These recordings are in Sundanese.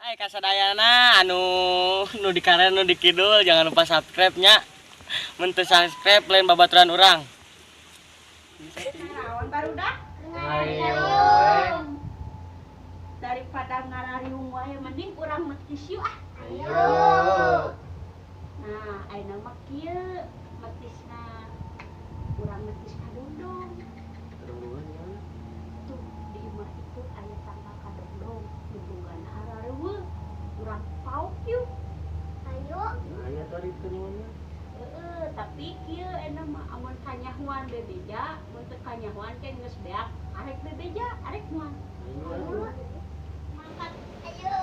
Hai kasadayana anu nu di kanan, nu di kidul, jangan lupa subscribe nya. Mun teu subscribe, lain babaturan urang. Naon, barudak? Ayo. Daripada ngarariung wae, mending urang metis yuk ah. Ayo. Nah, ayeuna mah kieu metisna, urang metis kadongdong. Tuh, di imah itu aya tangkal kadongdong, nu bogana arareuweuh. Urang paok yuk. Ayo. Aya tadi tuh. Heeh, tapi kieu ayeuna mah, amun kanyahoan bebeja, mun teu kanyahoan ke geus beak, arek bebeja, arek moal? Ayo. Mangkat. Ayo.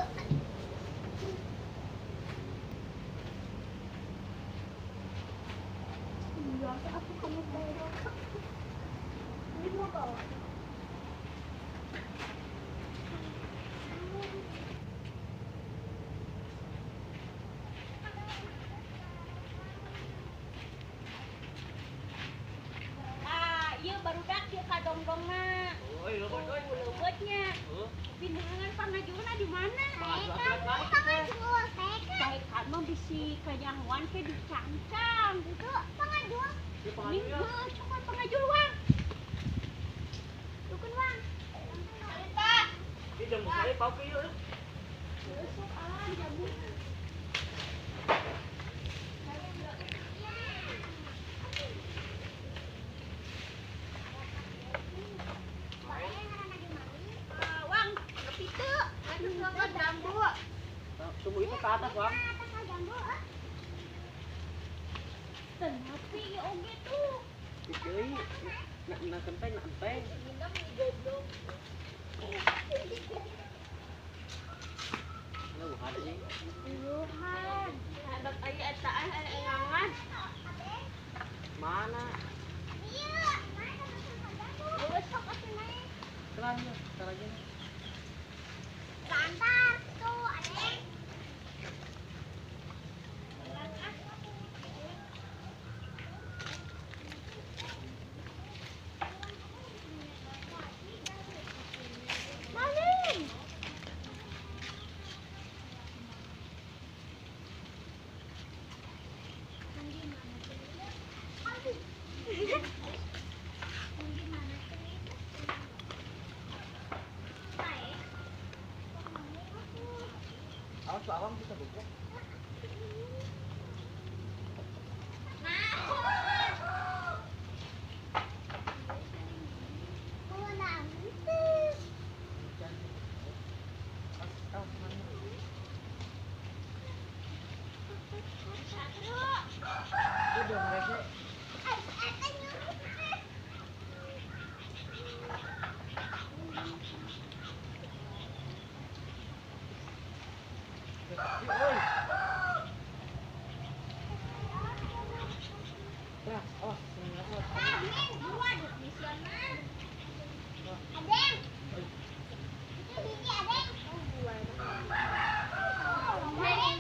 Iya, aku kamu bawa. Ini mau bawa. Ah, ieu barudak, ieu kadongdongna. Oi, leuweut euy. Oh, leuweutnya. Tapi neangan pangajulna di mana? Pangajul, Baik mah bisi kanyahoan ke dicangcang. itu pangajul. Mending heuh, coba pangajul wang. Dukun wang. Di jam saya paok ieu. Heuh, sok ah jamu. Ah, wang, nepi teu. Jambu. Tunggu itu ke atas, Bang. Jambu. Teu nepi ieu oge tuh. Deui. Nak nak kenteng, nak enteng. Leuhan sih. Leuhan. Hadap aya eta ah engangan. Mana? Iya, Heuh, sok atuh naik. Kelan ya, ntar aja. Antar tuh, adek. Maling. Awas tuh, awang bisa buka. Awas, mana? Udah mereka. Oi. Nah, awas, sini awas. Adeng. Itu hiji adeng. Adeng.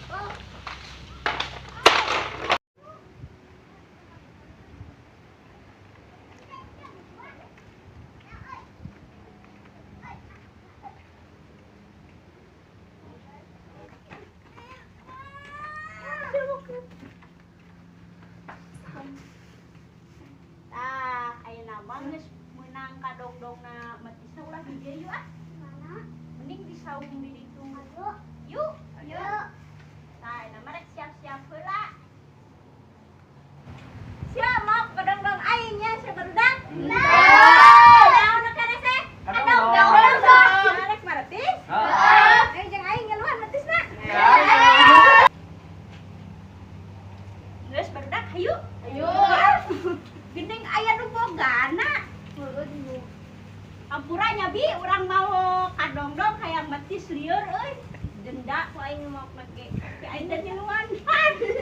Oh. Tah, ayeuna mah geus meunang kadongdongna, metisna ulah di dieu yuk ah. Mana? Mending di saung di ditu. Ayo. Yuk. Ayo. Tah, ayeuna mah rek siap-siap heula. Siap mau kadongdong aing nya, sia barudak? Nah. Naon nu karese? Kadongdong. Kadongdong. Rek maretis? Heeh. Ayo jeung aing ngeluhan metisna. Ya. Geus barudak, hayu. Ayo. Geuning aya nu bogana. Ampura nya bi, urang mau kadongdong hayang metis, lieur euy. Denda ku aing mau make. Tapi aing teh ngiluan.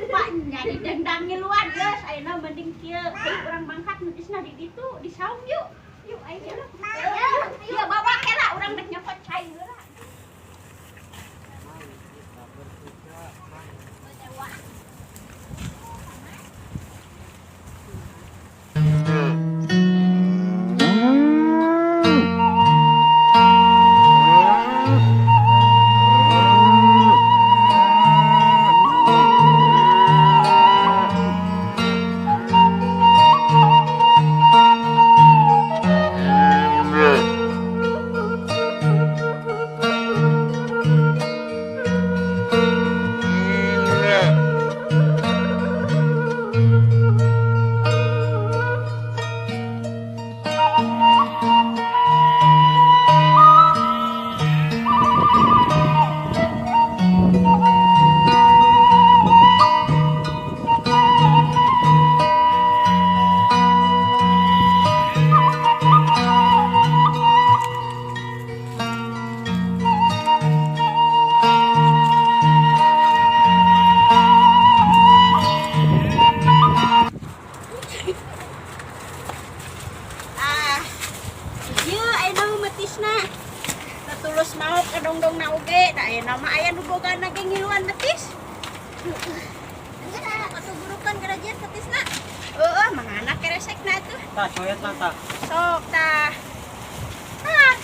Pak nya didenda ngiluan geus ayeuna mending kieu. Hayu urang mangkat metisna di ditu di saung yuk. Yuk aing heula. Yuk bawa heula, urang rek nyokot cai heula. Mari kita bertiga. betisna. Teu tulus maok kadongdong na oge, da ayeuna mah aya nu bogana ge ngiluan betis. Geus atuh burukan gerajian petisna. Heeh, mangana keresekna atuh. Tah, coyot mah tah. Sok tah. Tah.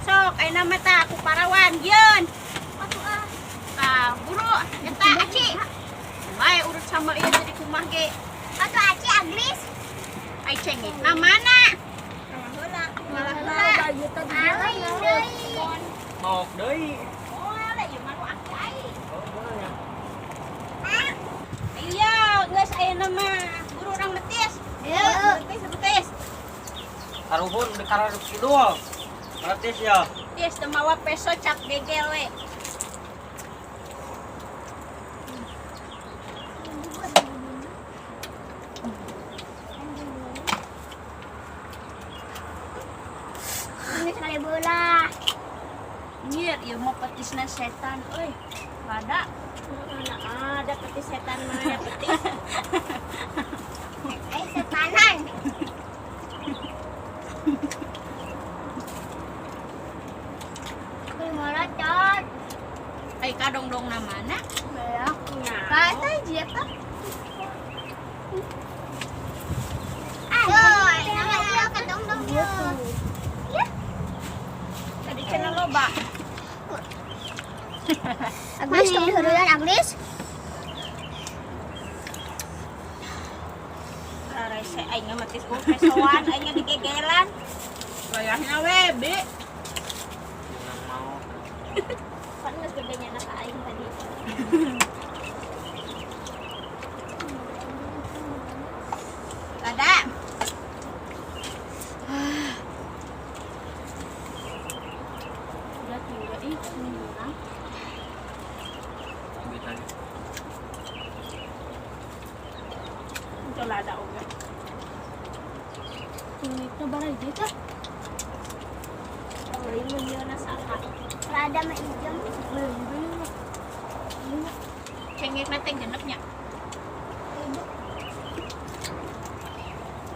Sok ayeuna mah tah ku parawan yeun. Atuh ah. Tah, buru eta aci. Bae urut sambal ieu jadi kumaha ge. Atuh aci agris. Ai cengekna mana? Heula. Malah heula. Alay deui. Maok deui. Moal ieu mah nu aki aing. Oh, bener ya. Ayo, geus ayeuna mah buru urang betis. Heeh. Betis, betis. Karuhun di karar kidul. Meletis ya. Betis teu mawa peso cap gegel we. Ini sekali bola. Nyir, ieu mah petisna setan euy. Lada. Mana Ada petis setan mana ya petis. Eh setanan. Beli molocot. Ai kadongdong na mana? Belok. Nya. Kata dia tuh. Aduh, nama dia kadongdong dia. Ya. Tadi cenah loba. Agris tong diheureuyan Agris. Rarese aing mah metis gua pesoan, aing mah digegelan. Wayahna we, Bi. Jangan mau. Kan geus gedenya anak aing tadi. Lada. Udah tiga ih, menurang. Ambil tadi. Itu lada oge. Kulitnya barang gitu. Oh, ini menyeuna saha. Rada mah ijem. Cengekna teh genepnya.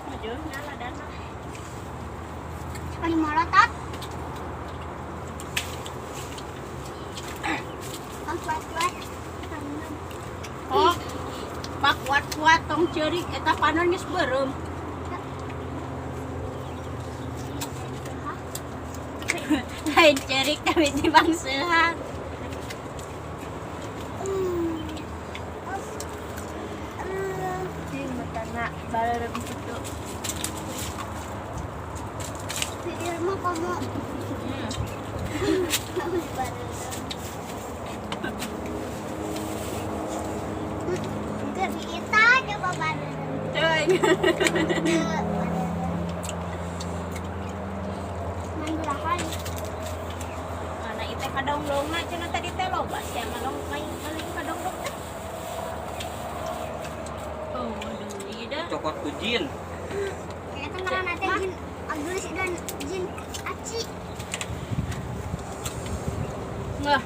Maju nya ladana. Sekali molotot. Tong kuat-kuat. Oh. Pak kuat-kuat tong ceurik eta panon geus beureum. Lain ceurik tapi di bangsehan. Cing matana baleureup kitu. Si Irma kamu. Kita coba bareng. Teuing. Mandulahan. Mana itu kadongdongna cenah tadi teh loba sia malong main maling kadongdong teh. Oh, aduh, ieu dah. Cokot ku jin. Ternyata marana teh jin Agris dan jin Aci. Wah.